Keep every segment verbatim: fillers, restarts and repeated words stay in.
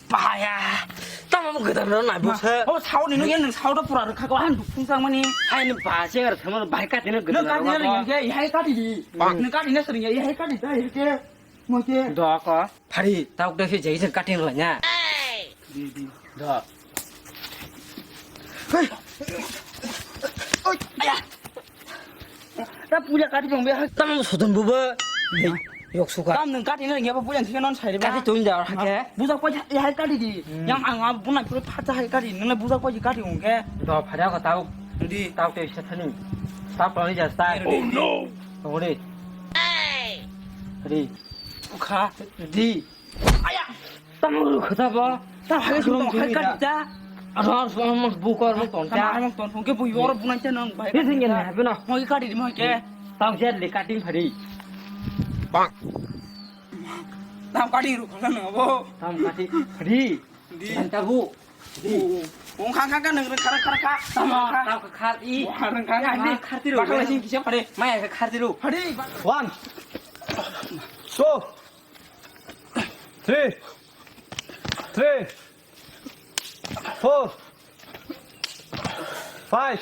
Paya. Tamo mo gedam no nai bo se. O sao ni no yang sao do pura rwkha ko han duk phung sang mani. Hai ni ba se gar thamo bai ka tino gedam. No ka ni ring ke hai ka di. Bak ni ka ni sering ya hai ka di dai ke. Mo ke. Do ko. Phari tau de se jai jai ka tin la nya. Di di. Do. Hei. Oi. Aya. Ta puja kati jong be. Tamang soton buba. Yok suka. Tam nung kati nang yaba puja thik non sai ba. Kati tun da ha ke. Bujak pa ya hai kati di. Yang ang ang buna pura pha hai kati nung bujak pa kati hong ke. Do phada ko tau. Di. Tau te sa thani. Tau pa ni ja sta. Oh no. Ore. Di. Kha. Di. Aya. Tamo ru khata ba. Ta hai su hai ka ta. Aro ar so mo bu kor mo ton ta. Mo ton ke bu yor bu nan ta nang bai. Ni sing ne ha bino. Mo ka di mo ke. Tao jet le cutting phari. Bang. Tam ka di ru khata na bo. Tam cutting phari. Di. Tan ta bu. Di. Ong khang khang ka nang khara khara ka. Tamo tao ka khar i. Khang khang. Ni khar ti ru. Ba ka sing kisa phari. Mai ka khar ti ru. Phari. One. Two. Three, three, four, five.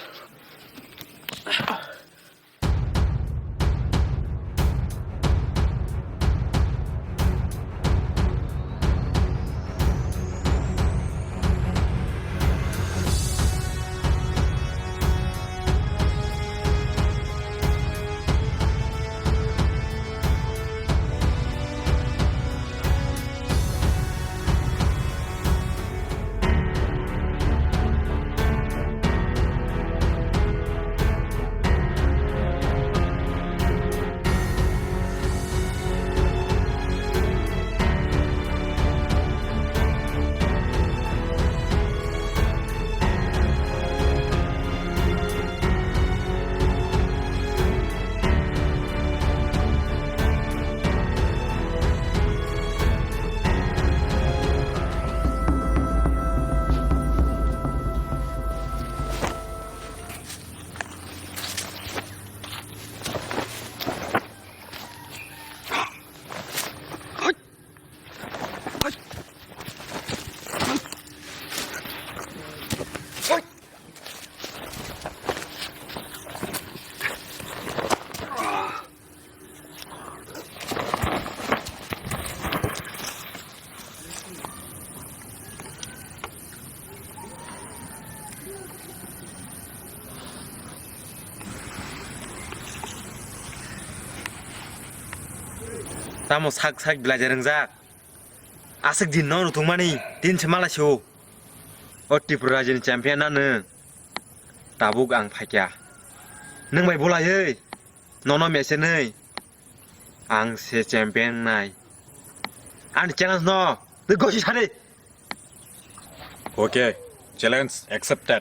Tamo sak sak belai je ringjak. Aswk din no nuthungmani, din se malai se o. O Tripura rajini champion na nwng. Tabuk ang phaikya. Nwng bai bolaiwi nono mechenwi ang se champion nai. Ani challenge no twi gosi sadi. Okay, challenge accepted.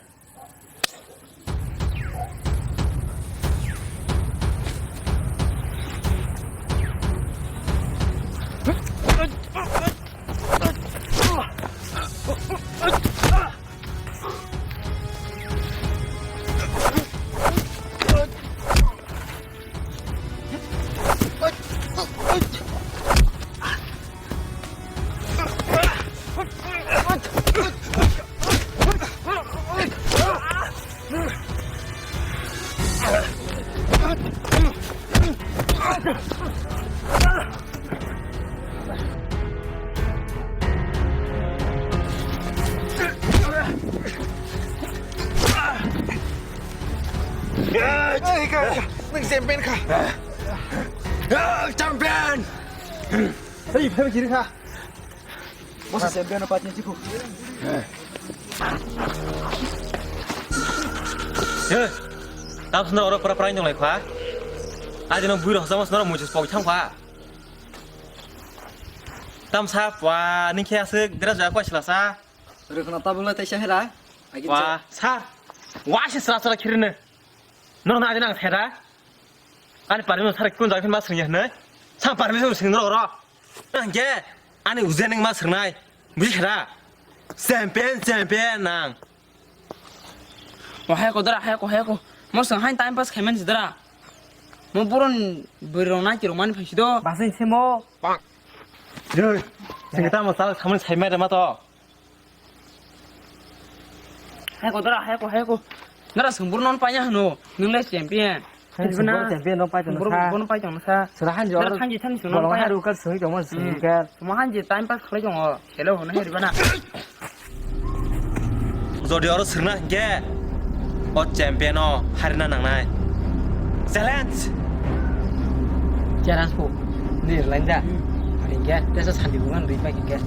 Nang champion kha. Champion. Hei, phai kiri kha. Bosa champion no patni chiku. He, tam sino oro pura pura nong lai kha. Aji no bui rok sama sino muchus pok thang kha. Tam sa pa ni khe asik dera ja kwa sila sa. Rukna tabula tai sahera. Wa sa. Wa se sra sra khirne. Nor na aji nang thera. Ani permission sar kun jagah ma sringya hwnwi. Sa permission sring ro ro. Nang je ani ujen nang ma sringnai. Buji khara. Champion, champion nang. Wahai ko dara, hai ko, hai ko. Mo sang hai time pass khaiman si dara. Mo boron bwrwi rok nai chirok mani phaisi do. Basing simo. Yoi. Sing tamo sal samani sai mai rema to. Hai ko dara, hai ko, hai ko. Nara sung bor non panya hano. Nung le champion. Hai, sung bor champion no pai tong sa. Bono pai tong sa. Sura hanji oro. Hanji thani sung non panya. Hai rukal sung tong mo sung kal. Mo hanji time pass khlai tong o. Hello, hwnwi rwbana. Jodi oro swrwngna hinkhe o champion o harina nangnai. Challenge! Challenge po. Ni rwlainda. Hmm. Hinkhe tesa sandi bugan rwi pai hinkhe.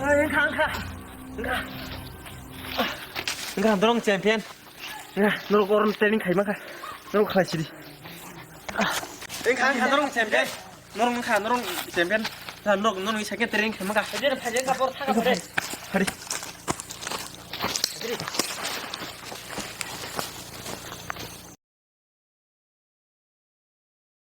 Wngkha, wngkha. Wngkha, norok champion. Wngkha, norok orom training khaima kha. Norok khlai sidi. Wngkha, wngkha, norok champion. Norok wngkha, norok champion. Norok, norok ni second training khaima kha. Hari.